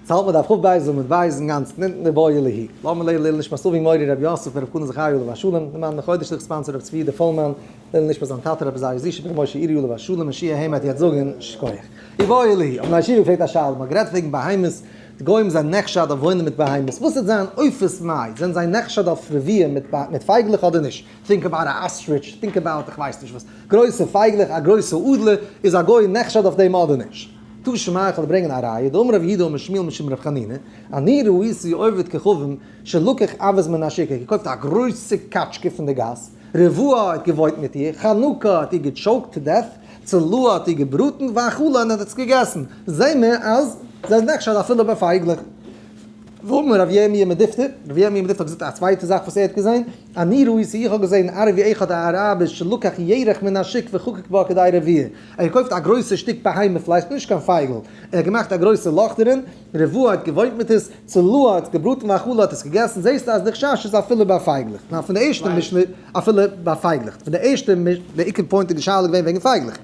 צאלט מען דף כ"ב עמוד ב' אינגאנצן אונטן איבעיא להו. לאמיר לערנען לעילוי נשמת אבי מורי רבי יוסף ברב חנן זכריה עליו השלום, למען החודש זיך sponsor רבי צבי יהודה פולמאן, לעילוי נשמת זיין טאטע רבי זייער זישע בן משה אירי עליו השלום און שיהיה המה יעצט זאגן שכוח. איבעיא להו, האבן די ישיבה געפרעגט א שאלה, מ'האט גערעדט וועגן בהמות, די גוים זענען נחשד אויף וואוינען מיט בהמות, וואס וועט זיין עופות מאי, זענען זיי נחשד אויף רבייה מיט פייגלעך אדער נישט? Think about א ostrich, think about איך ווייס נישט וואס, גרויסע פייגלעך, א גרויסע אדלער, איז א גוי נחשד אויף דעם אדער נישט? תא שמע איך וועל ברענגען א ראיה, דאמר רב יהודה אמר שמואל משום רב חנינא, אני ראיתי עובד כוכבים שלקח אווז מן השוק, ער האט געקויפט א גרויסע קאטשקע פון די גאס, רבעה האט געוואוינט מיט איר, חנקה האט איר גע choked to death, צלעה האט איר געבראטן, ואכלה און האט עס געגעסן, זעהן מיר אז זיי זענען נחשד אפילו ביי פייגלעך. ואמר רב ירמי' מדיפתי, רב ירמי' מדיפתי האט געזאגט א צווייטע זאך וואס ער האט געזען, אני ראיתי איך האב געזען ערבי אחד א אראבער שלקח ירך מן השוק וחקק בה כדי רביעה, ער האט געקויפט א גרויסע שטיק בהמה פלייש, נישט קיין פייגל, ער האט געמאכט א גרויסע לאך דערין, רבעה האט געוואוינט מיט עס, צלעה האט געבראטן ואכלה האט עס געגעסן, זעסטו אז די חשש איז אפילו ביי פייגלעך, נאר פון די ערשטע משנה אפילו ביי פייגלעך, פון די ערשטע די עיקר point איז די שאלה געווען וועגן פייגלעך.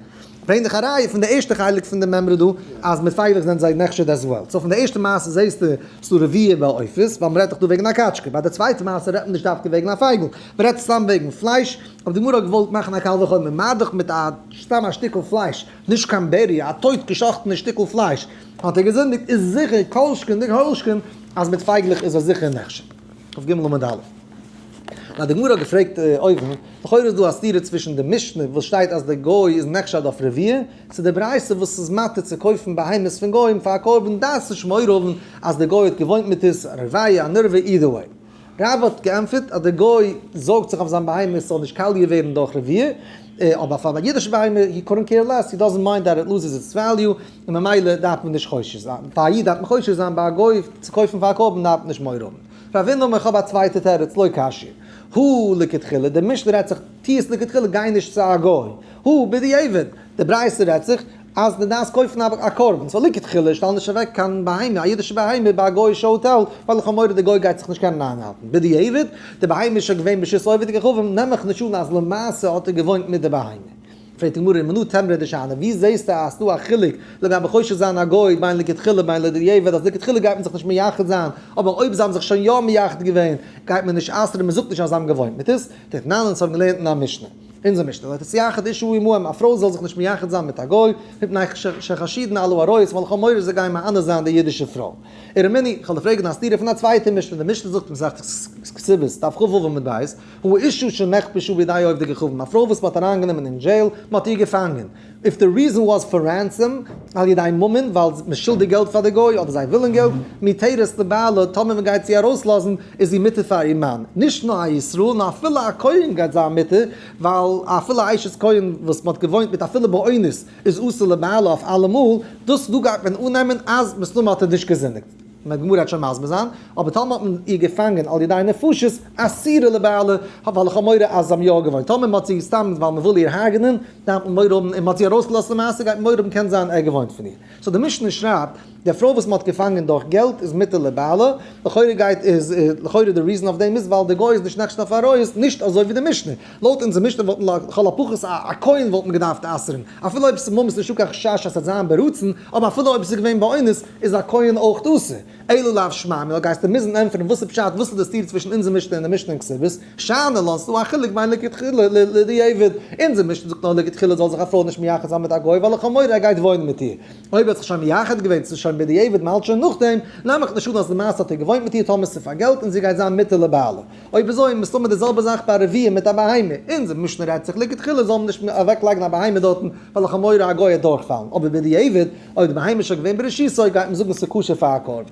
ברענג דיך א ראיה פון די ערשטע חלק פון די מימרא דא אז מיט פייגלעך זענען זיי נחשד as well. So פון די ערשטע מעשה זעהסטו ס'דא רביעה ביי עופות, ווייל מ'רעדט דאך דא וועגן א קאטשקע. ביי די צווייטע מעשה רעדט מען נישט דווקא וועגן א פייגל, מ'רעדט סתם וועגן פלייש, אבער די גמרא האט געוואלט מאכן א קל וחומר, מה דאך מיט א סתם א שטיקל פלייש, נישט קיין בערי, א טויט געשאכטענע שטיקל פלייש, האט ער געזינדיגט, איז זיכער כל שכן דכל שכן אז מיט פייגלעך איז ער זיכער נחשד. כ"ג עמוד א'. נאר די גמרא האט געפרעגט אויבן, לכאורה איז דא א סתירה צווישן די משנה וואס שטייט אז די גוי איז נחשד אויף רביעה, צו די ברייתא וואס איז מתיר צו קויפן בהמות פון גוים פאר א קרבן, דארפסט נישט מורא האבן אז די גוי האט געוואוינט מיט עס, רביעה, א נרבע, either way. רב האט געענטפערט אז די גוי זארגט זיך אויף זיין בהמה עס זאל נישט קאליע ווערן דורך רביעה, אבער פאר א אידישע בהמה, he couldn't care less, he doesn't mind that it loses its value, און ממילא דארף מען נישט חושש זיין. פאר א איד דארף מען חושש זיין, ביי א גוי צו קויפן פאר א קרבן דארף מען נישט מורא האבן. רבינא אמר איך האב א צווייטע תירוץ לא קשיא הא לכתחילה, די משנה רעדט זיך טו עס לכתחילה גיי נישט צו א גוי, הא בדיעבד, די ברייתא רעדט זיך אז דו דארפסט קויפן א קרבן, so לכתחילה שטעל נישט אוועק קיין בהמה, א אידישע בהמה ביי א גוי'אישע האטעל, ווייל איך האב מורא די גוי גייט זיך נישט קענען איינהאלטן, בדיעבד, די בהמה איז שוין געווען ברשות עובד כוכבים, נעם איך נישט אן אז למעשה האט ער געוואוינט מיט די בהמה. פרעגט די גמרא ומנא תימרא דשאני, ווי זעסטו אז ס'דא א חילוק לגבי חושש זיין א גוי בין לכתחילה בין לדיעבד אז לכתחילה גייט מען זיך נישט מייחד זיין, אבער אויב זיי האבן זיך שוין יא מייחד געווען גייט מען נישט אסר'ן, מען זאגט נישט אז זיי האבן געוואוינט מיט עס, דתנן אונז האבן געלערנט אין א משנה, אונזער משנה, לא תתייחד אשה עמהם, א פרוי זאל זיך נישט מייחד זיין מיט א גוי, מפני שחשודין על העריות, ווייל איך האב מורא זיי גייען מענה זיין די אידישע פרוי. ורמינהי, כ'וועל דיר פרעגן א סתירה פון א צווייטע משנה, די משנה זאגט מסכת כתובות, דף כ"ו עמוד ב', האשה שנחבשה בידי עובדי כוכבים, א פרוי וואס מ'האט אריינגענומען אין jail, מ'האט איר געפאנגען. If the reason was for ransom, על ידי ממון, ווייל מ'איז שולדיג געלט פאר די גוי, אדער זיי ווילן געלט, מותרת לבעלה, טאמער מ'גייט זי ארויסלאזן, איז זי מותר פאר איר מאן. נישט נאר א ישראל, נאר אפילו א כהן גייט זיין מותר, ווייל אפילו א אשת כהן וואס מ'האט געוואוינט מיט אפילו באונס, איז אסור לבעלה אויף אלעמאל, דאס דא גייט מען אננעמען אז מסתמא האט ער נישט געזינדיגט. די גמרא וועט שוין מסביר זיין, אבער טאמער האט מען איר געפאנגען על ידי נפשות אסורה לבעלה, ווייל איך האב מורא אז זיי האבן יא געוואוינט, טאמער מען האט זי סתם ווייל מען וויל איר הרג'נען, דארף מען מורא האבן, און מען האט זי ארויסגעלאזט למעשה גייט מען מורא האבן קען זיין ער געוואוינט פון איר. So די משנה שרייבט, די פרוי וואס מען האט געפאנגען דורך געלט איז מותר לבעלה, לכאורה גייט איז לכאורה די reason אויף דעם איז ווייל די גוי איז נישט נחשד אויף עריות, נישט אזוי ווי די משנה. לויט אונזער משנה וואלט מען לכל הפחות א כהן וואלט מען געדארפט אסר'ן, אפילו אויב ס'איז ממש נישטא קיין חשש אז ס'וועט זיין ברצון, אבער אפילו אויב ס'איז געווען באונס איז א כהן אויך אסור. אלא לאו שמע מינה גייסטו מוזן ענטפערן וואס איז פשט וואס איז די סתירה צווישן אונזער משנה און די משנה אין כתובות, שאני לן ס'דא א חילוק בין לכתחילה לדיעבד, אונזער משנה זאגט נאר לכתחילה זאל זיך א פרוי נישט מייחד זיין מיט א גוי ווייל איך האב מורא ער גייט וואוינען מיט איר, אויב ער האט זיך שוין מייחד געווען ס'איז שוין בדיעבד מ'האלט שוין נאכדעם, נעם איך נישט אן אז למעשה האט ער געוואוינט מיט איר טאמער ס'איז פאר געלט און זי גייט זיין מותר לבעלה. אויב אזוי איז מסתמא די זעלבע זאך ביי רביעה מיט א בהמה, אונזער משנה רעדט זיך לכתחילה זאל מען נישט אוועק לייגן א בהמה דארטן ווייל איך האב מורא א גוי וועט דורכפאלן, אבער בדיעבד אויב די בהמה איז שוין געווען ברשותו גייט מען זאגן ס'איז כשר פאר א קרבן.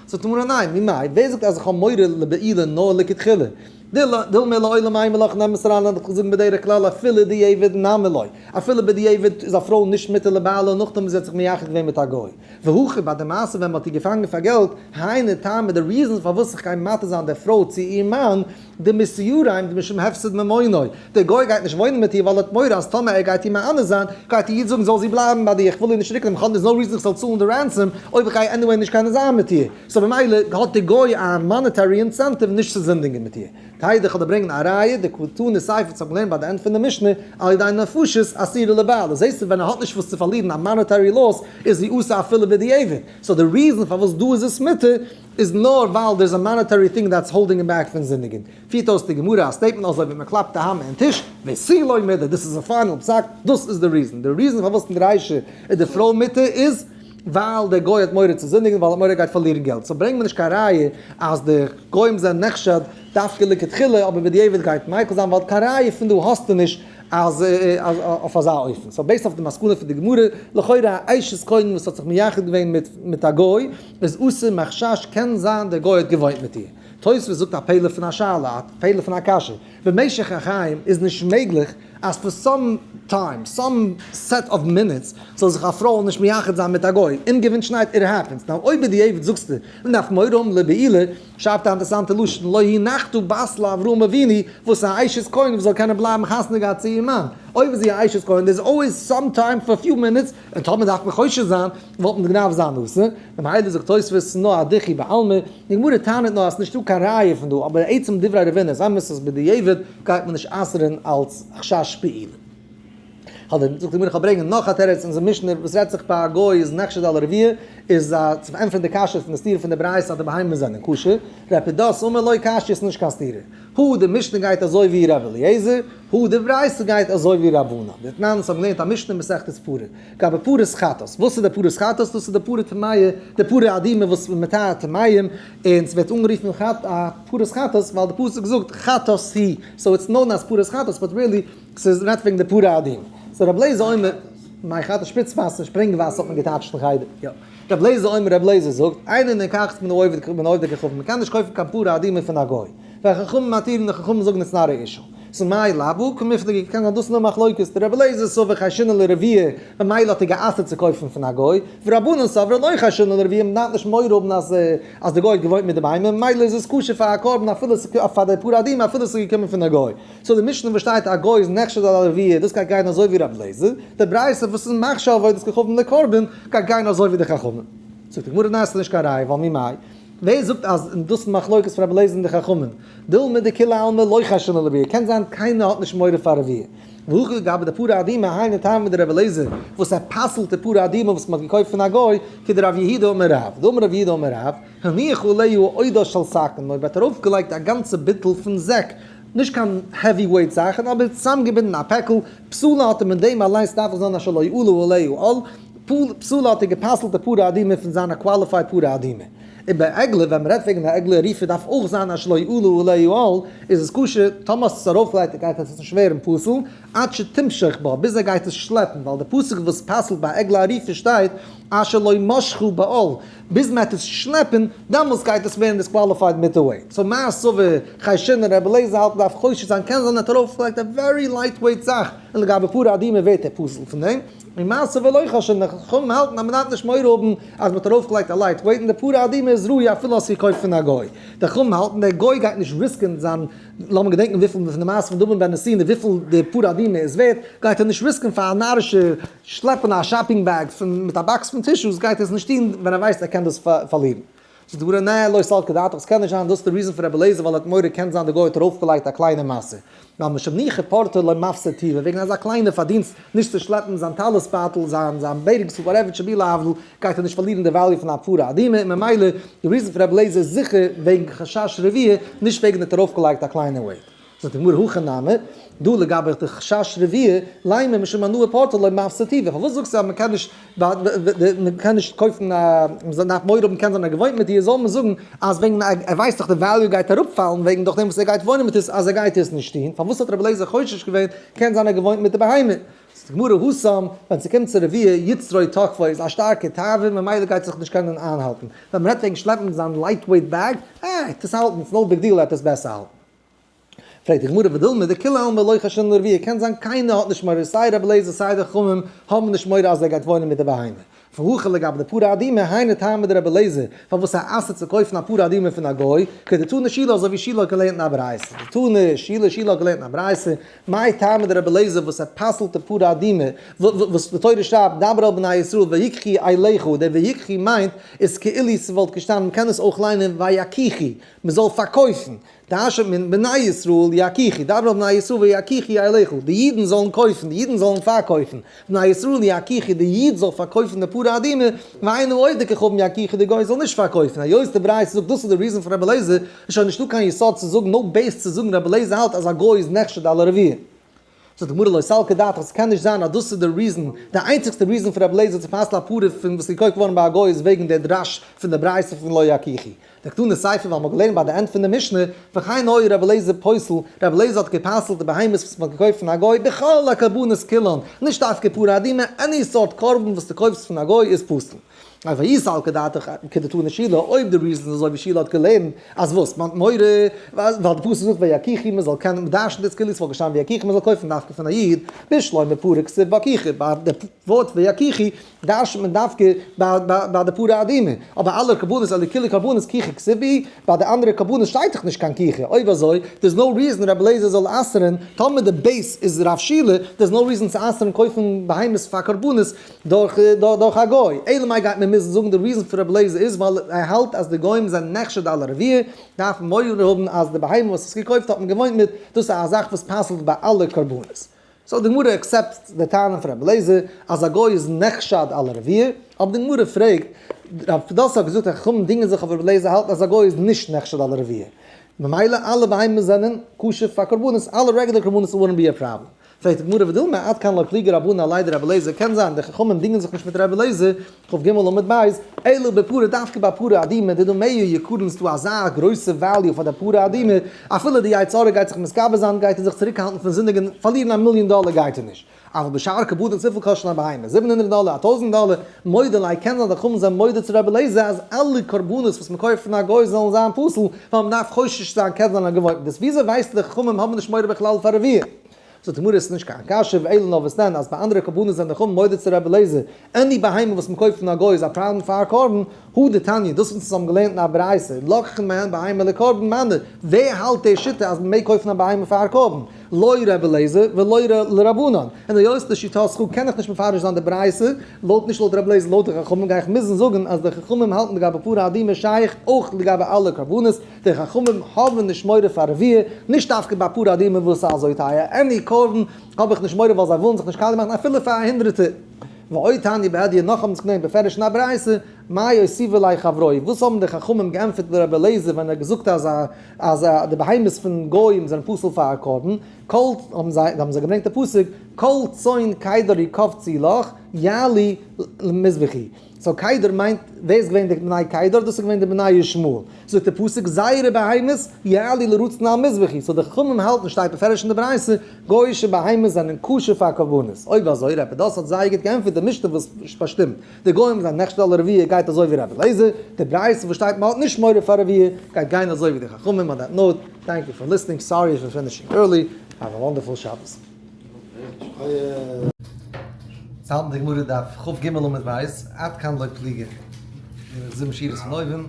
זאגט די גמרא ניין, ממאי, ווער זאגט אז איך האב מורא לבעילה נאר לכתחילה? דילמא לעולם אימא לך נעם עס אריין און זאגן בדרך כלל אפילו דיעבד נמי לא, אפילו בדיעבד איז א פרוי נישט מותר לבעלה נאכדעם וואס זי האט זיך מייחד געווען מיט א גוי. והכא ביי די מעשה ווען מ'האט איר געפאנגען פאר געלט, היינו טעמא די reason פארוואס איך גיי מתיר זיין די פרוי צו איר מאן, דמתיירא דמשום הפסד ממונו, דער גוי גייט נישט וואוינען מיט איר ווייל ער האט מורא אז טאמער ער גייט איר מאנס זיין, גייט איר איד זאגן זאל זי בלייבן ביי דיר איך וויל איר נישט צוריקנעמען, כ'האב no reason איך זאל צאלן די ransom אויב איך גיי anyway נישט קענען זיין מיט איר, so במילא האט די גוי א monetary incentive נישט צו זינדיגן מיט איר. תדע כ'וועל דיר ברענגען א ראיה, דקתני סיפא וואס האט געלערנט ביי די end פון די משנה, על ידי נפשות אסורה לבעלה, זעסטו ווען ער האט נישט וואס צו פארלירן א monetary loss איז זי אסור אפילו בדיעבד, so די reason פארוואס דא איז עס מותר איז נאר ווייל דער איז א monetary thing that's holding him back פון זינדיגען. פירט אויס די גמרא א statement אזוי ווי מען קלאפט די האמער אין טיש, ותו לא מידי, דאס איז א final פסק, דאס איז די reason, די reason פארוואס אין די רישא איז די פרוי מותר איז ווייל דער גוי האט מורא צו זינדיגן ווייל ער האט מורא ער גייט פארלירן געלט, so ברענג מיר נישט קיין ראיה אז די גוים זענען נחשד דווקא לכתחילה אבער בדיעבד גייט מיקל זיין ווייל קיין ראיה פון דא האסטו נישט אז אויף אזא אופן, so based אויף די מסקנא פון די גמרא, לכאורה א אשת כהן וואס האט זיך מייחד געווען מיט א גוי איז אסור מחשש קען זיין דער גוי האט געוואוינט מיט איר. תוספות זאגט א פלא פון א שאלה, א פלא פון א קשיא, במשך החיים איז נישט מעגליך אז for some time, some set of minutes, זאל זיך א פרוי נישט מייחד זיין מיט א גוי, אומגעווינטשנהייט it happens, now אויב בדיעבד זאגסטו מען דארף מורא האבן לבעילה, שרייבט א אינטערעסאנטע לשון, לא הנחת בת לאברהם אבינו, וואס א אשת כהן וואס זאל קענען בלייבן חתונה געהאט צו איר מאן, אויב איז זי א אשת כהן, there is always some time for few minutes, און טאמער דארף מען חושש זיין, וואלט מען געדארפט זיין אסור, ממילא זאגט תוספות נאר א דיחוי בעלמא, די גמרא טענה'ט נאר אז ס'נישטא קיין ראיה פון דא, אבער עצם דברי רבינו איז אמת אז בדיעבד גייט מען נישט אסר'ן אלץ חשש בעילה. האט זאגט די גמרא כ'וועל ברענגען נאך א תירוץ אונזער משנה וואס רעדט זיך ביי א גוי איז נחשד על הרביעה איז א צו פארענטפערן די קשיא פון די סתירה פון די ברייתא אז די בהמות זענען כשר, ר' פדת אמר לא קשיא ס'נישט קיין סתירה, הא די משנה גייט אזוי ווי ר' אליעזר, הא די ברייתא גייט אזוי ווי רבנן, דתנן אונז האבן געלערנט א משנה מסכת פרה. גבי פרת חטאת, וואס איז די פרת חטאת? דאס איז די פרה טמאה, די פרה אדומה וואס מען מטהר טמאים, און ס'ווערט אנגערופן חט א פרת חטאת ווייל די פסוק זאגט חטאת היא, so it's known as פרת חטאת, but really ס'איז רעדט וועגן די פרה אדומה. so רבי אליעזר אומר, מי חטאת שפריץ וואסער, שפרינג וואסער האט מען געטייטשט אין חדר, יא. רבי אליעזר אומר, רבי אליעזר זאגט, אינו נלקחת מן העובד מן העובדי כוכבים, מ'קען נישט קויפן קיין פרה אדומה פון א גוי. וחכמים מתירין, די חכמים זאגן it's not a issue. so מאי לאו קמיפלגי, קען זיין דאס איז נאר מחלוקת, רבי אליעזר סבר חיישינן לרביעה, ממילא האט ער גע'אסר'ט צו קויפן פון א גוי, ורבנן סברי לא חיישינן לרביעה, מען דארף נישט מורא האבן אז אז די גוי האט געוואוינט מיט די בהמה, ממילא איז עס כשר פאר א קרבן אפילו פאר די פרה אדומה אפילו עס איז געקומען פון א גוי. so די משנה וואס שטייט א גוי איז נחשד על הרביעה, דאס גייט גיין אזוי ווי רבי אליעזר, די ברייתא וואס איז מכשיר עבודת כוכבים לקרבן, גייט גיין אזוי ווי די חכמים. זאגט די גמרא ניין ס'איז נישט קיין ראיה, ווייל ממאי? ווער זאגט אז דאס איז מחלוקת פון רבי אליעזר און די חכמים? דילמא דכולי עלמא לא חיישינן לרביעה, קען זיין קיינער האט נישט מורא פאר רביעה. והכא לגבי די פרה אדומה היינו טעמא דרבי אליעזר וואס ער פסל'ט די פרה אדומה וואס מען האט געקויפט פון א גוי, כדרב יהודה אמר רב, דאמר רב יהודה אמר רב, הניח עליה עודה של שקין, אויב האט ארויפגעלייגט א גאנצע ביטל פון זעק, נישט קיין heavy weight זאכן, אבער צוזאמגעבינדן א פעקל, פסולה האט ער מיט דעם אליינס דארף עס זיין אשר לא עלה עליה עול, פסולה האט ער גע'פסל'ט די פרה אדומה פון זיין א qualified פרה אדומה. און ביי עגלה, ווען מ'רעדט וועגן א עגלה ערופה דארף אויך זיין אשר לא עלה עליה עול, איז עס כשר, טאמער האסט עס ארויפגעלייגט גייט עס נישט ווערן פסול, עד שתמשוך בה, ביז ער גייט עס שלעפן, ווייל די פסוק וואס פסל'ט ביי עגלה ערופה שטייט אשר לא משכו בעול, ביז מ'עט עס שלעפן, דעמאלס גייט עס ווערן disqualified מיט די weight. so מר סבר חיישינן רבי אליעזר האלט מ'דארף חושש זיין, קען זיין ער האט ארויפגעלייגט א very light weight זאך, און לגבי פרה אדומה ווערט ער פסול פון דעם. און מר סבר לא חיישינן, די חכמים האלטן אז מ'דארף נישט מורא האבן אז מ'האט ארויפגעלייגט א light weight און די פרה אדומה איז ראוי אפילו אז ס'געקויפט פון א גוי. די חכמים האלטן דער גוי גייט נישט risk ן זיין, לאמיר געדענקן וויפיל פון די מעשה פון דמים בן נתינה וויפיל די פרה אדומה איז ווערט, גייט ער נישט risk ן פאר א נארישע שלעפן א shopping bag פון מיט א box פון tissues גייט ער עס נישט טון ווען ער ווייסט ער קען דאס פארלירן. זאגט די גמרא נע לא סלקא דעתך ס'קען נישט זיין דאס איז די reason פון רבי אליעזר ווייל ער האט מורא קען זיין די גוי האט ארויפגעלייגט א קליינע משא ווייל משום ניחא פורתא לא מפסיד טובא וועגן אזא קליינע פארדינסט נישט צו שלעפן זיין טלית בייטל זיין זיין bathing suit whatever it should be להבדיל גייט ער נישט פארלירן די value פון א פרה אדומה און ממילא די reason פון רבי אליעזר איז זיכער וועגן חשש רביעה נישט וועגן ער האט ארויפגעלייגט א קליינע weight. זאגט די גמרא הכא נמי, דא לגבי די חשש רביעה, לימא משום הנאה פורתא לא מפסיד טובא, פארוואס זאגסטו אז מען קען נישט מען קען נישט קויפן א, מען דארף מורא האבן קען זיין ער געוואוינט מיט דיר, זאל מען זאגן אז וועגן ער ווייסט דאך די value גייט אראפפאלן וועגן דורך דעם וואס ער גייט וואוינען מיט עס אז ער גייט עס נישט טון, פארוואס האט רבי אליעזר חושש געווען קען זיין ער געוואוינט מיט די בהמה? זאגט די גמרא התם, ווען ס'קומט צו רביעה יצרו תוקפו איז א שטארקע תאווה ממילא גייט זיך נישט קענען איינהאלטן, ווען מען רעדט וועגן שלעפן זיין lightweight bag, אה, עס האלטן, it's no big deal ער וועט עס בעסער האלטן. פרעגט די גמרא ודילמא דכולי עלמא לא חיישינן לרביעה, קען זיין קיינער האט נישט מורא, סיי רבי אליעזר סיי די חכמים האבן נישט מורא אז ער גייט וואוינען מיט די בהמה. והכא לגבי די פרה אדומה, היינו טעמא דרבי אליעזר, פארוואס ער אסר'ט צו קויפן א פרה אדומה פון א גוי, כדתנא שילא אזוי ווי שילא האט געלערנט אין א ברייתא, דתנא שילא שילא האט געלערנט אין א ברייתא, מאי טעמא דרבי אליעזר וואס ער פסל'ט די פרה אדומה, וואס די תורה שרייבט דבר אל בני ישראל ויקחו אליך, דער ויקחו מיינט איז כאילו ס'וואלט געשטאנען, מ'קען עס אויך ליינען ויקיחו, מ'זאל פארקויפן. דרש'נט מען בני ישראל יקיחו, דבר אל בני ישראל ויקיחו אליך, די אידן זאלן קויפן, די אידן זאלן פארקויפן, בני ישראל יקיחו, די איד זאל פארקויפן די פרה אדומה, ואין העובד כוכבים יקיחו, די גוי זאל נישט פארקויפן, היות די ברייתא זאגט דאס איז די reason פון רבי אליעזר, איז שוין נישטא קיין יסוד צו זאגן, no base צו זאגן רבי אליעזר האלט אז א גוי איז נחשד על הרביעה. זאגט די גמרא לא סלקא דעתך, ס'קען נישט זיין אז דאס איז די reason, די איינציגסטע reason פון רבי אליעזר צו פסל'ן א פרה פון וואס איז געקויפט געווארן ביי א גוי איז וועגן די דרש פון די ברייתא פון לא יקיחו. דקתני סיפא ווייל מ'האט געלערנט ביי די end פון די משנה, וכן היה רבי אליעזר פוסל, רבי אליעזר האט גע'פסל'ט די בהמות וואס מ'האט געקויפט פון א גוי בכל הקרבנות כולן, נישט דווקא פרה אדומה, any סארט קרבן וואס דו קויפסט פון א גוי איז פסול. אבער אי סלקא דעתך כדתנא שילא, אויב די reason איז אזוי ווי שילא האט געלערנט, אז וואס? מ'האט מורא ווייל די פסוק זאגט ויקיחו מ'זאל קענען מ'דרש'נט דאס כאילו ס'וואלט געשטאנען ויקיחו מ'זאל קויפן דווקא פון א איד, בשלמא פרה כתיב בה קיחה, ביי די ווארט ויקיחו דרש'נט מען דווקא ביי די פרה אדומה, אבער אלע קרבנות אלא כולהו קרבנות קיחה כתיב בהו, ביי די אנדערע קרבנות שטייט דאך נישט קיין קיחה, אויב אזוי there's no reason רבי אליעזר זאל אסר'ן, טאמער די base איז רב שילא, there's no reason צו אסר'ן קויפן בהמות פאר קרבנות דורך א גוי, אלא מאי גייט מען מוזן זאגן די reason פון רבי אליעזר איז ווייל ער האלט אז די גוים זענען נחשד על הרביעה, דארף מען מורא האבן אז די בהמה וואס איז געקויפט האט מען געוואוינט מיט, דאס איז א זאך וואס פסל'ט ביי אלע קרבנות. so די גמרא accept די טענה פון רבי אליעזר אז א גוי איז נחשד על הרביעה, אבער די גמרא פרעגט, רב פדת האט געזאגט אז חכמים דינגען זיך אויף רבי אליעזר האלטן אז א גוי איז נישט נחשד על הרביעה, ממילא אלע בהמות זענען כשר פאר קרבנות, אלע רעגולער קרבנות wouldn't be a problem. פרעגט די גמרא ודילמא עד כאן לא פליגי רבנן עליה דרבי אליעזר, קען זיין די חכמים דינגען זיך נישט מיט רבי אליעזר, כ"ג עמוד ב', אלא בפרה דווקא ביי פרה אדומה דדמיה יקרין ס'דא אזא גרויסע value פאר די פרה אדומה, אפילו די יצר הרע גייט זיך מתגבר זיין גייט ער זיך צוריקהאלטן פון זינדיגן, פארלירן א מיליאן דאלער גייט ער נישט, אבל בשאר קרבנות וויפיל קאסט שוין א בהמה? 700 דאלער? א טויזנט דאלער? מודה ליה קען זיין די חכמים זענען מודה צו רבי אליעזר אז אלע קרבנות וואס מ'קויפט פון א גוי זאלן זיין פסול ווייל מ'דארף חושש זיין קען זיין א געוואוינט דאס וויאזוי ווייסטו די חכמים האבן נישט מורא בכלל פאר רביעה? זאגט די גמרא עס איז נישט קיין קשיא ואלא נאר וואס דען אז ביי אנדערע קרבנות זענען די חכמים מודה צו רבי אליעזר, any בהמה וואס מען קויפט פון א גוי איז א פראבלעם פאר א קרבן, הא דתניא, דאס וואס אונז האבן געלערנט אין א ברייתא, לוקחין מהן בהמה לקרבן מני, ווער האלט די שיטה אז מען מעג קויפן א בהמה פאר א קרבן? לא רבי אליעזר ולא לרבנן, און היות לשיטתך קען איך נישט מפרש זיין די ברייתא, לויט נישט לויט רבי אליעזר לויט די חכמים גיי איך מוזן זאגן אז די חכמים האלטן לגבי פרה אדומה שייך אויך לגבי אלע קרבנות, די חכמים האבן נישט מורא פאר רביעה, נישט דווקא ביי פרה אדומה וואס איז אזוי טייער, any קרבן האב איך נישט מורא ווייל זיי ווילן זיך נישט קאליע מאכן אפילו פאר א הונדרעטער. ועוד תניא בהדיא נאך האבן זיך גענומען בפירוש אין א ברייתא, מאי אותיבי ליה חברוי, וואס האבן די חכמים געענטפערט לרבי אליעזר ווען ער האט געזאגט אז אז די בהמות פון גוים זענען פסול פאר א קרבן, כל האבן זיי האבן זיי געברענגט די פסוק כל צאן קדר יקבצו לך יעלו למזבחי. so קדר מיינט, ווער איז געווען די בני קדר? דאס איז געווען די בני ישמעאל. זאגט די פסוק זייערע בהמות יעלו לרצון על מזבחי. so די חכמים האלטן, שטייט בפירוש אין די ברייתא, גוי'אישע בהמות זענען כשר פאר קרבנות. אויב אזוי רבי פדת האט זייער גוט געענטפערט די משנה וואס באשטימט די גוים זענען נחשד על הרביעה גייט אזוי ווי רבי אליעזר, די ברייתא וואס שטייט מען האט נישט מורא פאר רביעה גייט גיין אזוי ווי די חכמים. on that note, thank you for listening, sorry for finishing early, have a wonderful שבת. זאלט די גמרא דף כ"ג עמוד ב', עד כאן לא פליגי. זיבן שורות פון אויבן,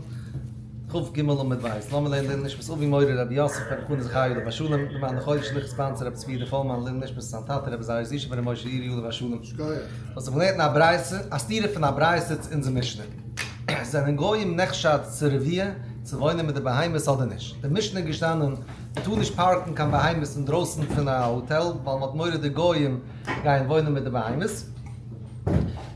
כ"ג עמוד ב', לאמיר לערנען לעילוי נשמת אבי מורי רבי יוסף בן חנה זכריה עליו השלום, למען החודש שליח sponsor רבי צבי יודא פולמאן לעילוי נשמת זיין טאטע רבי זייער זישע בן רבי משה אירי עליו השלום. וואס האט געלערנט אין א ברייתא, א סתירה פון א ברייתא צו אונזער משנה. זענען גויים נחשד צו רביעה, צו וואוינען מיט די בהמות אדער נישט? די משנה איז געשטאנען מ'טאר נישט פארקן קיין בהמות אינדרויסן פון א האטעל ווייל מ'האט מורא די גויים גייען וואוינען מיט די בהמות,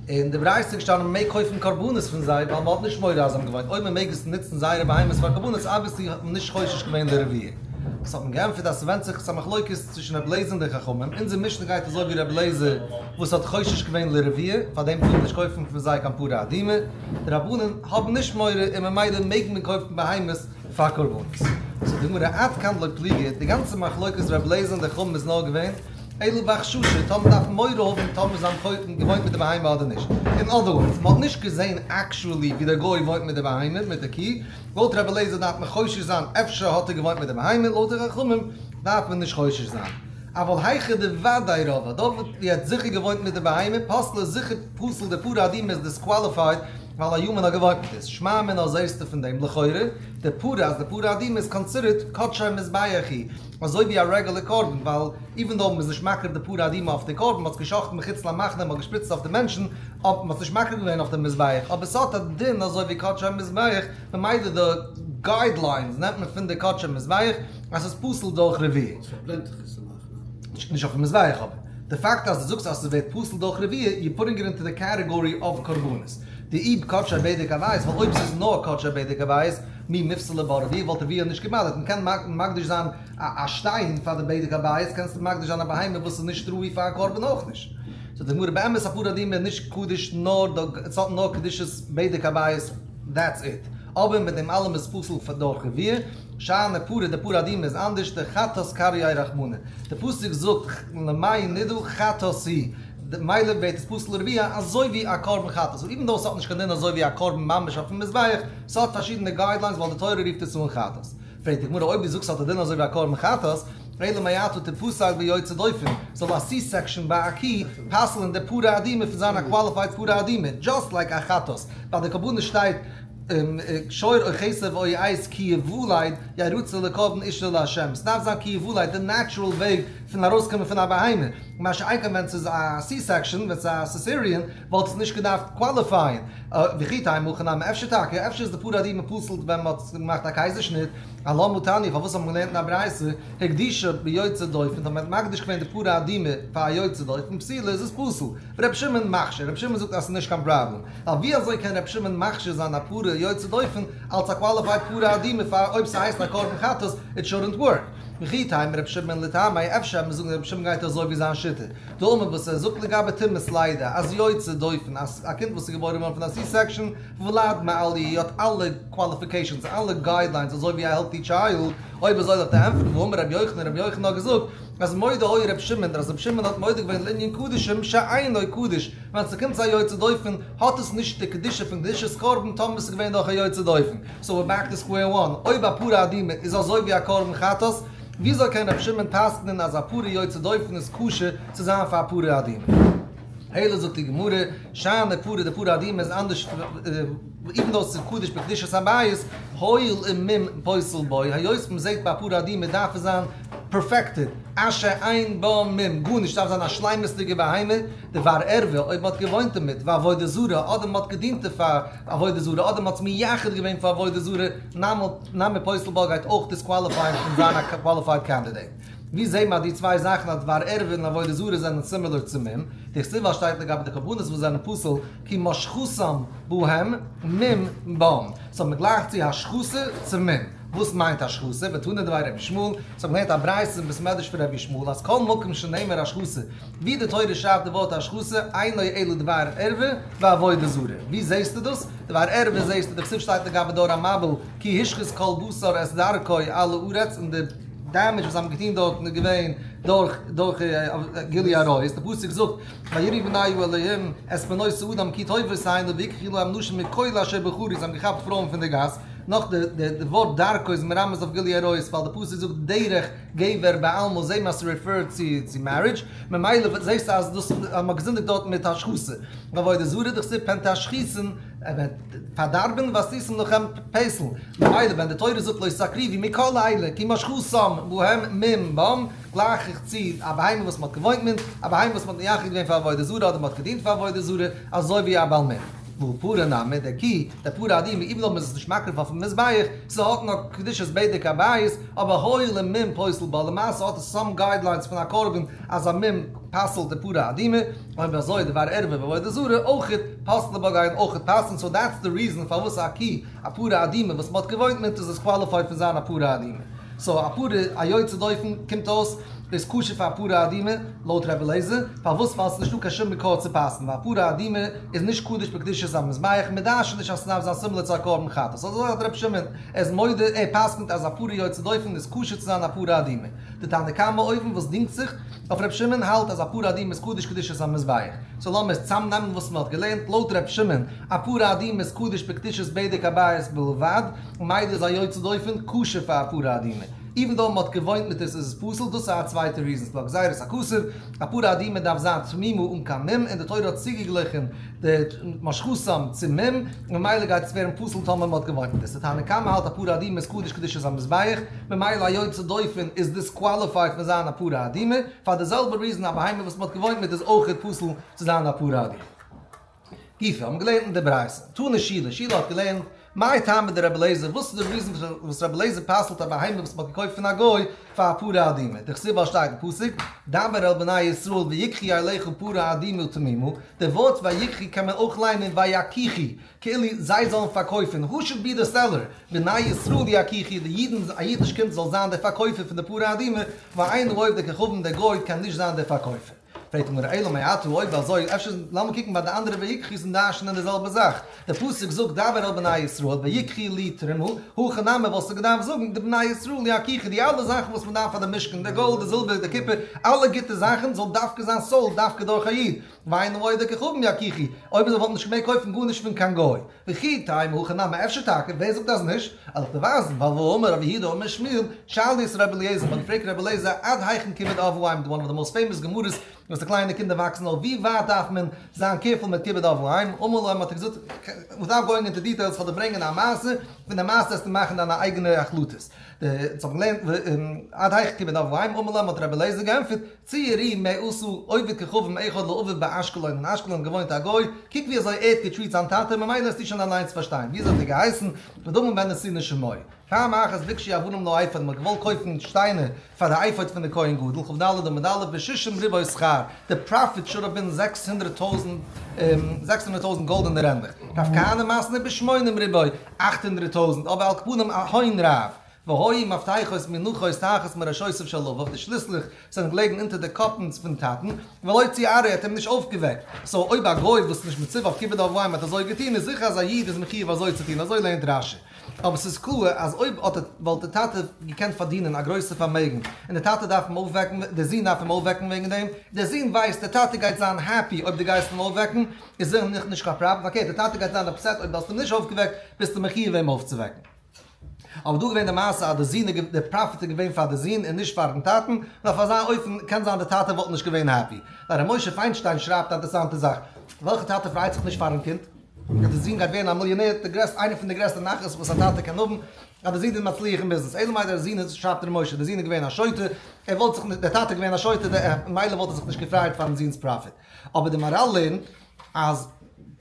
און די ברייתא איז געשטאנען מ'מעג קויפן קרבנות פון זיי ווייל מ'האט נישט מורא אז זיי האבן געוואוינט, אויב מ'מעג עס נוצן זייערע בהמות פאר קרבנות obviously האט מען נישט חושש געווען לרביעה. וואס האט מען געענטפערט אז ס'ווענדט זיך, ס'איז א מחלוקת צווישן רבי אליעזר און די חכמים, אונזער משנה גייט אזוי ווי רבי אליעזר וואס האט חושש געווען לרביעה, פארדעם טאר מען נישט קויפן פון זיי קיין פרה אדומה, די רבנן האבן נישט מורא און ממילא מעג מען קויפן בהמות פאר קרבנות. זאגט די גמרא עד כאן לא פליגי, די גאנצע מחלוקת רבי אליעזר און די חכמים איז נאר געווען אלא בחששא, טאמער דארף מען מורא האבן טאמער זיי האבן געוואוינט מיט די בהמה אדער נישט. אין other words, מען האט נישט געזען actually ווי דער גוי וואוינט מיט די בהמה, מיט די קי, לויט רבי אליעזר דארף מען חושש זיין אפשר האט ער געוואוינט מיט די בהמה, לויט די חכמים דארף מען נישט חושש זיין. אבל היכא דוודאי רבעה, דארט ווי ער האט זיכער געוואוינט מיט די בהמה, פסלה איז זיכער פסול די פרה אדומה איז disqualified. ווייל א human האט געוואוינט מיט עס. שמע מינה זעהסטו פון דעם לכאורה די פרה אז די פרה אדומה איז considered קדשי מזבח היא אזוי ווי א רעגולער קרבן ווייל even though מ'איז נישט מקריב די פרה אדומה אויף די קרבן מ'האט עס גע'שחט'ן מחוץ למחנה מ'האט געשפריצט אויף די מענטשן אבער מ'האט עס נישט מקריב געווען אויף די מזבח אבער ס'האט א דין אזוי ווי קדשי מזבח ממילא די guidelines נעמט מען פון די קדשי מזבח אז ס'איז פסול דורך רביעה. ס'פארברענט זיך עס צו מאכן. נישט אויפן מזבח אבער די פאקט אז דו זאגסט אז ס'ווערט פסול דורך רביעה you putting it into the category of קרבנות. דאי בקדשי בדק הבית ווייל אויב ס'איז נאר קדשי בדק הבית מי מיפסלא בה רביעה וואלט רביעה נישט געבאדערט. מ'קען מקדיש זיין א שטיין פאר די בדק הבית קענסטו מקדיש זיין א בהמה וואס איז נישט ראוי פאר א קרבן אויך נישט. זאגט די גמרא באמת א פרה אדומה איז נישט קדוש נאר ס'האט נאר קדושת בדק הבית that's it. אבער מיט דעם אלעם איז פסול דורך רביעה. שאני פרה די פרה אדומה איז אנדערש דחטאת קרייה רחמנא. די פסוק זאגט למען נדעו חטאת היא. מילא ווערט עס פסול לרביעה אזוי ווי א קרבן חטאת. so even though ס'האט נישט קיין דין אזוי ווי א קרבן ממש אויפן מזבח, ס'האט פארשידענע guidelines ווייל די תורה רופט עס אן חטאת. פרעגט די גמרא אויב דו זאגסט ס'האט א דין אזוי ווי א קרבן חטאת, אלא מעתה תפסל ביוצא דופן, זאל א C-section ביי א קי פסל'ן די פרה אדומה פון זיין א qualified פרה אדומה, just like א חטאת. ביי די קרבנות שטייט שור או כשב או עז כי יולד ירצה לקרבן אשה לה'. ס'דארף זיין כי יולד, די natural וועג פון ארויסקומען פון א בהמה. מה שאין כן ווען ס'איז א C-section, ווען ס'איז א cesarean, וואלט עס נישט געדארפט qualify ען. וכי תימא הכי נמי, אפשר טאקע, אפשר איז די פרה אדומה פסול ווען מ'האט געמאכט א קייזער שניט, אלמה תניא, פארוואס האט מען געלערנט אין א ברייתא, הקדישה ביוצא דופן, טאמער מ'האט מקדיש געווען די פרה אדומה פאר א יוצא דופן, פסולה איז עס פסול. ר' שמעון מכשיר, ר' שמעון זאגט אז ס'איז נישט קיין פראבלעם. ווייל ווי אזוי קען ר' שמעון מכשיר זיין א פרה יוצא דופן אלס א qualified פרה אדומה פאר אויב ס'הייסט א קרבן חטאת, it shouldn't work. וכי תימא ר' שמעון לטעמיה, אפשר מיר זאגן ר' שמעון גייט אזוי ווי זיין שיטה. דאמר וואס ער זאגט לגבי טומאת לידה אז יוצא דופן אז א קינד וואס איז געבוירן געווארן פון א C-section ולד מעליא האט אלע qualifications אלע guidelines אזוי ווי א healthy child, אויב אזוי דארף ער ענטפערן והאמר רבי יוחנן רבי יוחנן האט געזאגט אז מודה היה רבי שמעון אז רבי שמעון האט מודה געווען לענין קדשים שאינו קדוש ווען ס'קומט צו א יוצא דופן האט עס נישט די קדושה פון קדושת קרבן טאמער ס'איז געווען דורך א יוצא דופן so we're back to square one אויב א פרה אדומה איז אזוי ווי א קרבן חטאת וויאזוי קען רבי שמעון פסק'נען אז א פרה יוצא דופן איז כשר צו זיין פאר א פרה אדומה? אלא זאגט די גמרא, שאני פרה די פרה אדומה איז אנדערש even though ס'איז קדוש בקדושת הבית, הואיל ומום פוסל בו, היות מ'זעט ביי פרה אדומה דארף עס זיין perfected, אשר אין בה מום, גארנישט, ס'דארף זיין א שלימות'דיגע בהמה, דבר ערווה, אויב מ'האט געוואוינט דערמיט, ועבודה זרה, אדער מ'האט געדינט פאר עבודה זרה, אדער מ'האט עס מייחד געווען פאר עבודה זרה, נמי פוסל בה גייט אויך disqualify ען פון זיין א qualified candidate. ווי זעהט מען אז די צוויי זאכן אז דבר ערווה און עבודה זרה זענען similar צו מום? דכתיב ווייל שטייט לגבי די קרבנות וואס זענען פסול כי משחתם בהם מום בם. so מ'גלייכט צו השחתה צו מום. וואס מיינט השחתה? ותנא דבי רבי ישמעאל, so מ'לערנט א ברייתא אין בית מדרש פון רבי ישמעאל אז כל מקום שנאמר השחתה, ווי די תורה שרייבט די ווארט השחתה, אינו אלא דבר ערווה ועבודה זרה. ווי זעהסטו דאס? דבר ערווה זעהסטו דכתיב שטייט לגבי דור המבול כי השחית כל בשר את דרכו על הארץ און די damage וואס זיי האבן געטון דארטן איז געווען דורך דורך גילוי עריות, די פסוק זאגט ויראו בני האלהים את בנות האדם כי טובות הנה ויקחו להם נשים מכל אשר בחרו, זיי האבן געכאפט פרויען פון די גאס, נאך די די ווארט דרכו איז מרמז אויף גילוי עריות ווייל די פסוק זאגט דרך גבר בעלמא זעהט מען אז ס'רעפערט צו צו marriage, ממילא זעהסטו אז דאס אז מ'האט געזינדיגט דארט מיט השחתה, ועבודה זרה דכתיב פן תשחיתון פארדארבן ועשיתם לכם פסל, ממילא ווען די תורה זאגט לא תקריבו מכל אלה כי משחתם בהם מום בם, גלייך איך צו א בהמה וואס מ'האט געוואוינט מיט, א בהמה וואס מ'האט מייחד געווען פאר עבודה זרה אדער מ'האט געדינט פאר עבודה זרה, אזוי ווי א בעל מום. והא פרה נמי, דער קי, דער פרה אדומה, even though מ'איז עס נישט מקריב אויפן מזבח, ס'האט נאר קדושת בדק הבית, אבער הואיל ומום פוסל בה, למעשה האט עס some guidelines פון א קרבן אז א מום פסל'ט די פרה אדומה, אויב אזוי דבר ערווה ועבודה זרה אויכעט פסלה בה גייען אויכעט פסל'ן, so that's the reason פארוואס א קי, א פרה אדומה וואס מ'האט געוואוינט מיט איז עס qualified פון זיין א פרה אדומה. so א פרה א יוצא דופן קומט אויס איז כשר פאר א פרה אדומה לויט רבי אליעזר, פארוואס? ווייל ס'איז נישטא קיין שום מקור צו פסל'ן, ווייל א פרה אדומה איז נישט קדוש בקדושת המזבח, מ'דרש'נט נישט אז ס'דארף זיין similar צו א קרבן חטאת, אזוי האלט רבי שמעון, ער איז מודה, ער פסק'נט אז א פרה יוצא דופן איז כשר צו זיין א פרה אדומה. די תנא קמא אויבן וואס דינגט זיך אויף רבי שמעון האלט אז א פרה אדומה איז קדוש קדושת המזבח. so לאמיר צאמנעמען וואס מען האט געלערנט, לויט רבי שמעון, א פרה אדומה איז קדוש בקדושת בדק הבית בלבד, ממילא איז א יוצא דופן כשר פאר א פרה אדומה. Even though מ'האט געוואוינט מיט עס איז עס פסול, דאס איז א צווייטע reason. ס'דא א גזירת הכתוב, א פרה אדומה דארף זיין תמימה אן קיין מום, און די תורה האט צוגעגליכן די משחתם צו מום, ממילא גייט עס ווערן פסול טאמער מ'האט געוואוינט מיט עס. די תנא קמא האלט א פרה אדומה איז קדוש קדושת המזבח, ממילא א יוצא דופן איז disqualified פון זיין א פרה אדומה, פאר די זעלבע reason א בהמה וואס מ'האט געוואוינט מיט איז אויכעט פסול צו זיין א פרה אדומה. גופא, האבן געלערנט אין די ברייתא, תנא שילא, שילא האט געלערנט, מאי טעמא דרבי אליעזר, וואס איז די reason וואס רבי אליעזר פסל'ט א בהמה וואס מ'האט געקויפט פון א גוי פאר א פרה אדומה? דכתיב ווייל שטייט אין פסוק, דבר אל בני ישראל ויקחו אליך פרה אדומה תמימה, די ווארט ויקחו קען מען אויך ליינען ויקיחו, כאילו זיי זאלן פארקויפן, who should be the seller? בני ישראל יקחו, די אידן, א אידיש קינד זאל זיין דער פארקויפער פון די פרה אדומה, ואין העובד כוכבים, דער גוי קען נישט זיין דער פארקויפער. פרעגט די גמרא אלא מעתה אויב אזוי אפשר לאמיר קוקן ביי די אנדערע ויקחו'ס און דרש'נען די זעלבע זאך, די פסוק זאגט דבר אל בני ישראל ויקחו לי תרומה, הכא נמי וואלסטו געדארפט זאגן די בני ישראל יקחו די אלע זאכן וואס מען דארף פאר די משכן, די גאלד די זילבער די קופער, אלע גוטע זאכן זאל דווקא זיין sold דווקא דורך א איד, ואין העובד כוכבים יקחו, אויב אזוי וואלט מען נישט געמעגט קויפן גארנישט פון קיין גוי. וכי תימא הכא נמי אפשר טאקע, ווער זאגט אז נישט? וועל איך דיר ווייזן, ווייל והאמר רב יהודה אמר שמואל, שאלו את רבי אליעזר, מ'האט געפרעגט רבי אליעזר עד היכן כיבוד אב ואם, one of the most famous גמרות וואס די קליינע קינדער וואקסן אויף, ווי ווייט דארף מען זיין careful מיט כיבוד אב ואם, אמר להם האט ער געזאגט, without going into details, כ'וועל דיר ברענגען א מעשה, פון די מעשה וועסטו מאכן דיינע אייגענע החלטות. אונז האבן געלערנט עד היכן כיבוד אב ואם, אמר להם האט רבי אליעזר געענטפערט, צאו וראו מה עשה עובד כוכבים אחד לאביו באשקלון, אין אשקלון געוואוינט א גוי, קוק ווי אזוי ער האט געטריט זיין טאטע, ממילא וועסטו שוין אליינס פארשטיין, ווי אזוי האט ער געהייסן, בנימין בן נתינה שמו. פעם אחת ביקשו אבנים לאפוד, מען האט געוואלט קויפן שטיינער פאר די אפוד פון די כהן גדול, כ"ד עמוד א', בשישים ריבוא שכר, די profit should have been 600 טויזנט, 600 טויזנט גאלדענע רענדלעך, רב כהנא מתני בשמונים ריבוא, 800 טויזנט, אבער על כל פנים א הון רב. והיו מפתחות מונחות תחת מראשותיו של אביו, די שליסלעך זענען געלעגן אונטער די קאפנס פון טאטן, ולא ציערו, האט אים נישט אויפגעוועקט. So אויב א גוי וואס איז נישט מצווה אויף כיבוד אב ואם האט אזוי געטון, איז זיכער אז א איד איז מחיוב אזוי צו טון, אזוי לערנט רש"י. אבער ס'איז קלאר אז אויב האט ער, וואלט די טאטע געקענט פארדינען א גרויסע פארמעגן, און די טאטע דארף אים אויפוועקן, דער זון דארף אים אויפוועקן וועגן דעם, דער זון ווייסט דער טאטע גייט זיין happy אויב דו גייסט אים אויפוועקן, איז זיכער נישט קיין פראבלעם, פארקערט דער טאטע גייט זיין upset אויב דו האסט אים נישט אויפגעוועקט, ביסטו מחיוב אים אויפצואוועקן. אבער דא געווען די מעשה אז די זון איז די profit איז געווען פאר די זון און נישט פארן טאטן, און אויף אזא אופן קען זיין די טאטע וואלט נישט געווען happy. ווייל ר' משה פיינשטיין שרייבט א אינטערעסאנטע זאך, וועלכע טאטע פרייט זיך נישט פארן קינד אז די זון גייט ווערן א מיליאנער, די גרעסטע איינע פון די גרעסטע נחת וואס א טאטע קען האבן, אז די זון איז מצליח אין ביזנעס, אלא מאי דער זון איז, שרייבט ר' משה, די זון איז געווען א שוטה, ער וואלט זיך נישט, דער טאטע איז געווען א שוטה, ממילא וואלט ער זיך נישט געפרייט פארן זון'ס profit. אבער די מהר"ל לערנט אז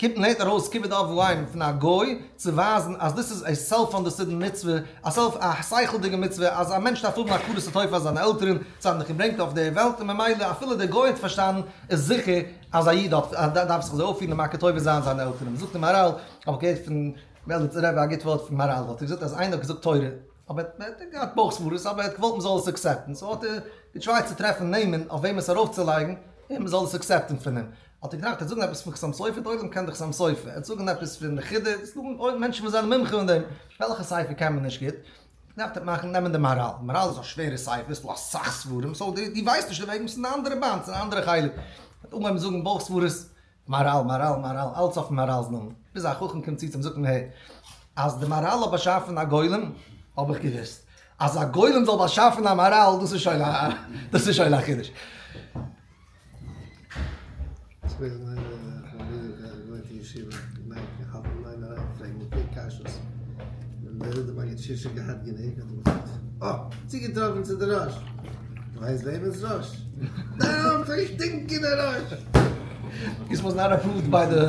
קומט לערנט ארויס כיבוד אב ואם פון א גוי צו ווייזן אז דאס איז א self understood מצוה, א self א שכל'דיגע מצוה אז א מענטש דארף האבן הכרת הטוב פאר זיינע עלטערן, זיי האבן דיך געברענגט אויף די וועלט און ממילא אפילו דער גוי האט פארשטאנען איז זיכער אז א איד האט דארף זיך אזוי אויפפירן און מכיר טובה זיין זיינע עלטערן. זאגט די מהר"ל, האב איך געהערט פון מעלצער רבי א גוט ווארט פון מהר"ל, האט ער געזאגט אז איינער האט געזאגט תורה, אבער ער האט געהאט בויך סברות אבער ער האט געוואלט מ'זאל עס accept ן, so האט ער געטרייט צו טרעפן נעמען אויף וועם עס ארויפצולייגן און מ'זאל עס accept ן פון אים. האט ער געטראכט ער וועט זאגן עפעס פון חתם סופר, די עולם קען דאך חתם סופר, ער וועט זאגן עפעס פון חידא, עס איז דא מענטשן וואס זענען מומחים אין דעם, וועלכע ספר קען מען נישט גוט? געדארפט ער מאכן נעמען די מהר"ל, מהר"ל איז א שווערע ספר, עס איז דא אסאך ספרים, so דו ווייסט נישט דערוועגן, עס איז אן אנדערע באנד, עס איז אן אנדערע חלק. ער האט אנגעהויבן זאגן בויך סברות, מהר"ל, מהר"ל, מהר"ל, אלץ אויפן מהר"ל'ס נאמען, ביז א חכם קומט צו צו אים זאגט אים העי, אז די מהר"ל האט באשאפן א גולם, האב איך געוואוסט, אז א גולם זאל באשאפן א מהר"ל, דאס איז שוין א, דאס איז שוין א חידוש. This was not approved by the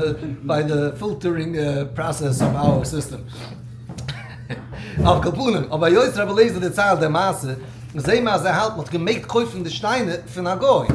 by the filtering process of our system. על כל פנים, אבער היות רבי אליעזר דערציילט די מעשה, זעהן מיר אז ער האלט מ'האט געמעגט קויפן די שטיינער פון א גוי.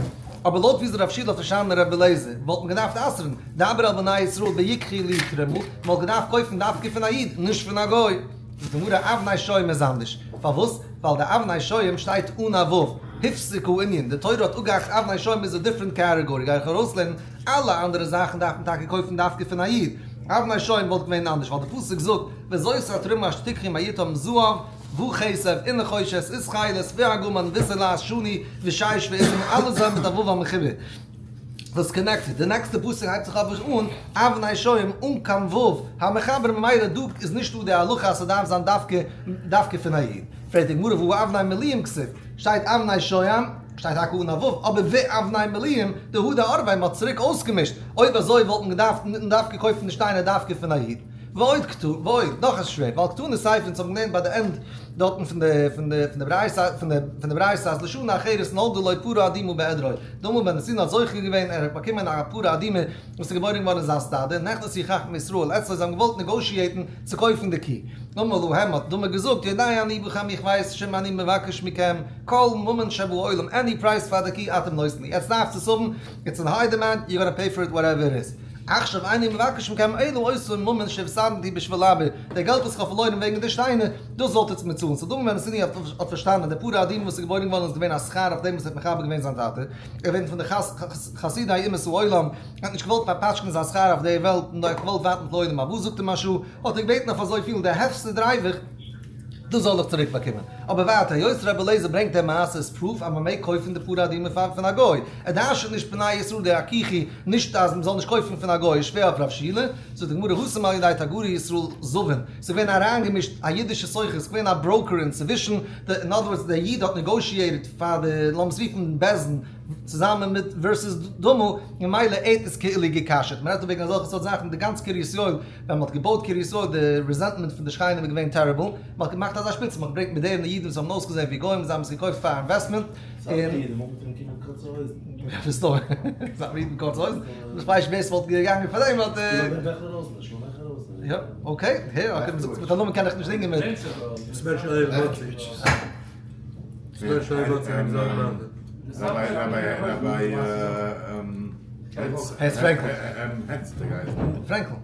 אבער לויט וויאזוי רב שילא האט פארשטאנען רבי אליעזר, וואלט מען געדארפט אסר'ן, דבר אל בני ישראל ויקחו לי תרומה, מ'וואלט געדארפט קויפן דווקא פון א איד, נישט פון א גוי. זאגט די גמרא אבני שוהם איז אנדערש. פארוואס? ווייל די אבני שוהם שטייט אן א ו'. הפסיק הענין, די תורה האט אפגעהאקט אבני שוהם איז א different category, גיי איך ארויסלערנען, אלע אנדערע זאכן דארף מען טאקע קויפן דווקא פון א איד, אבני שוהם וואלט געווען אנדערש ווייל די פסוק זאגט וזאת התרומה אשר תקחו מאתם זהב וכסף ונחושת ותכלת וארגמן ותולעת שני ושש ועזים אלע זענען מיט א ו' המחובר וואס connected, די נעקסטע פסוק הייבט זיך אבער אן אבני שוהם אן קיין ו' המחבר ממילא דא איז נישט דא די הלכה אז ס'דארף זיין דווקא דווקא פון א איד. פרעגט די גמרא והא אבני מילואים כתיב, שטייט אבני שוהם, שטייט טאקע אן א ו', אבער ואבני מילואים, דהדר ערביה, מ'האט צוריק אויסגעמישט, אויב אזוי וואלט מען געדארפט דווקא קויפן די שטיינער דווקא פון א איד. ועוד קתני, ועוד, נאך איז שווער, ווייל קתני סיפא, אונז האבן געלערנט ביי די ענד דארטן פון די פון די פון די ברייתא פון די פון די ברייתא אז לשנה אחרת נולדה לו פרה אדומה בעדרו, דמא בן נתינה האט זוכה געווען ער האט באקומען א פרה אדומה וואס איז געבוירן געווארן אין זיין סטאדע, נכנסו חכמי ישראל אצלו זיי האבן געוואלט נעגאושיעטן צו קויפן די קי. אמר להם האט דמא געזאגט יודע אני בכם איך ווייס שאם אני מבקש מכם כל ממון שבעולם עני פרייז פאר די קי אתם נותנין לי עטס דארפטס עס האבן איטס אין היי דימענד יו גאנא פעי פאר איט וואטעווער איט איז עכשיו איני מבקש מכם אלא אותו ממון שהפסדתי בשביל אביר די געלט וואס איך האב פארלוירן וועגן די שטיינער דאס זאלט עטס מיר צאלן סאו דמא בן נתינה האט פארשטאנען די פרה אדומה וואס איז געבוירן געווארן איז געווען א שכר אויף דעם וואס ער האט מכבד געווען זיין טאטע ער איז געווען פון די חסידי אומות העולם ער האט נישט געוואלט פארפאטשקען זיין שכר אויף די וועלט נאר ער האט געוואלט ווארטן לעולם הבא זאגט די מהרש"א האט ער געבעטן אויף אזויפיל די הפסד ריווח, דאס זאל איך צוריק באקומען. אבער ווייטער, היות רבי אליעזר ברענגט די מעשה איז proof אז מען מעג קויפן די פרה אדומה פאר פון א גוי, ער דרש'נט נישט בני ישראל דיכיחו, נישט אז מען זאל נישט קויפן פון א גוי, איז שווער אויף רב שילא, זאגט די גמרא התם על ידי תגרי ישראל זבין, ס'איז געווען אריינגעמישט א אידישע סוחר, ס'איז געווען א broker אינצווישן, אין other words דער איד האט negotiated פאר די לאמיר עס רופן בית דין, צוזאמען מיט versus דמא, ממילא ער האט עס כאילו גע'כשר'ט. מען רעדט דא וועגן אזעלכע סארט זאכן, די גאנץ קרית יואל, ווען מען האט געבויט קרית יואל די resentment פון די שכנים איז געווען terrible, מען האט געמאכט אזא שפיץ, מען האט געברענגט מאדערנע אידן וואס האבן אויסגעזען ווי גוים, זיי האבן עס געקויפט פאר investment, און. איך ווייס נישט ווער ס'וואלט געגאנגען פאר דעם באט. יא okay, הער, okay, מיט א נאמען קען איך נישט זינגען מיט. פרענקל.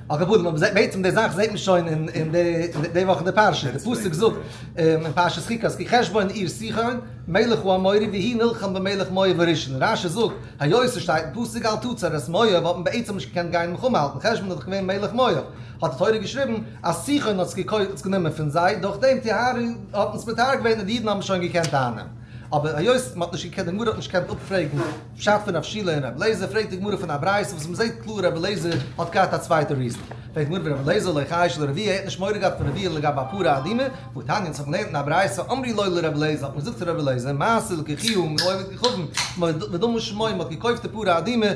על כל פנים, אבער בעצם די זאך זעט מען שוין אין די וואך אין די פרשה, די פסוק זאגט אין פרשת חוקת כי חשבון עיר סיחון מלך האמורי והוא נלחם במלך מואב הראשון, רש"י זאגט היות עס שטייט אין פסוק אל תצר את מואב האט מען בעצם נישט געקענט גיין מלחמה האלטן, חשבון איז דאך געווען מלך מואב, האט די תורה געשריבן אז סיחון האט עס גענומען פון זיי, דורך דעם טיהר האט מען עס מטהר געווען און די אידן האבן שוין געקענט אייננעמען. אבער היות מען האט נישט געקענט, די גמרא האט נישט געקענט אפפרעגן פשט פון רב שילא און רבי אליעזר, פרעגט די גמרא פון א ברייתא וואס מען זעט קלאר רבי אליעזר האט געהאט א צווייטע reason. פרעגט די גמרא ורבי אליעזר לא חייש לרביה, ער האט נישט מורא געהאט פון רביה לגבי א פרה אדומה, והתניא אונז האבן געלערנט אין א ברייתא אמרו לו לרבי אליעזר האט מען געזאגט צו רבי אליעזר מעשה לקחוה מעובד כוכבים ודמא שמו מען האט געקויפט די פרה אדומה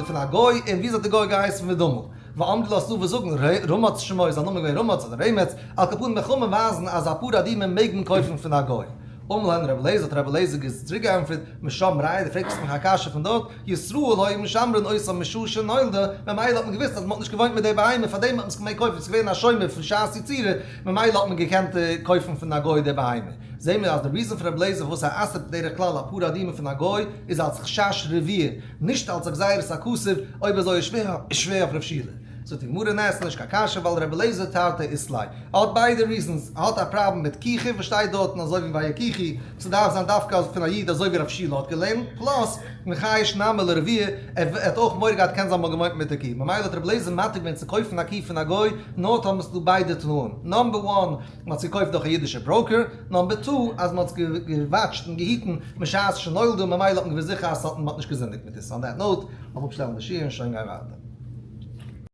פון א גוי און וויאזוי האט די גוי געהייסן ודמא. ואמרי לה ס'דא וואס זאגן רמץ שמו איז זיין נאמען געווען רמץ אדער רמץ, על כל פנים חכמים ווייזן אז א פרה אדומה מעג מען קויפן פון א גוי. אמר להן רבי אליעזר האט רבי אליעזר צוריק געענטפערט, משם ראיה דו פרעגסט מיך א קשיא פון דארט, ישראל היו משמרין אותה משעה שנולדה, ממילא האט מען געוואוסט אז מען האט נישט געוואוינט מיט די בהמה פארדעם האט מען עס געמעגט קויפן, ס'איז געווען א שומר פון שעת יצירה, ממילא האט מען געקענט קויפן פון א גוי די בהמה. זעהן מיר אז די reason פון רבי אליעזר פארוואס ער אסר'ט בדרך כלל א פרה אדומה פון א גוי איז אלס חשש רבייה, נישט אלס א גזירת הכתוב, אויב אזוי איז שווער שווער אויף רב שילא. זאגט די גמרא ניין ס'נישט קיין קשיא ווייל רבי אליעזר תרתי אית ליה האט ביידע reasons, ער האט א פראבלעם מיט קיחה וואס שטייט דארטן אזוי ווי ויקיחו, ס'דארף זיין דווקא פון א איד אזוי ווי רב שילא האט געלערנט, plus מיחייש נמי לרביה, ער האט אויך מורא געהאט קען זיין מ'האט געוואוינט מיט די קי, ממילא האט רבי אליעזר מתיר געווען צו קויפן א קי פון א גוי נאר טאמער ס'דא ביידע תנאים, number one מען האט עס געקויפט דורך א אידישע broker, number two אז מען האט עס געוואטשט און געהיטן משעת שנולדה ממילא האט מען געווען זיכער אז מען האט נישט געזינדיגט מיט עס, on that note, לאמיר אפשטעלן די שיעור און שוין גיין ווייטער.